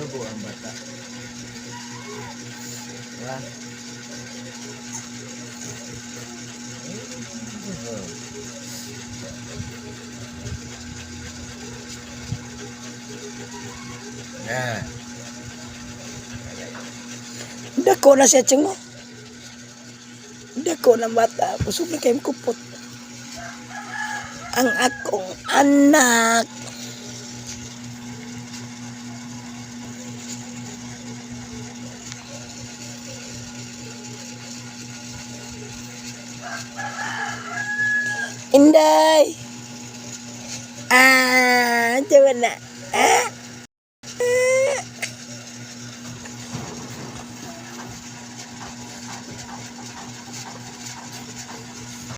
Istorbo ang bata. Diba? Yan. Dako na siya, Ching mo. Dako na bata. Busog na kayong kupot. Ang akong anak. Inday! Ah, diba na? Ah?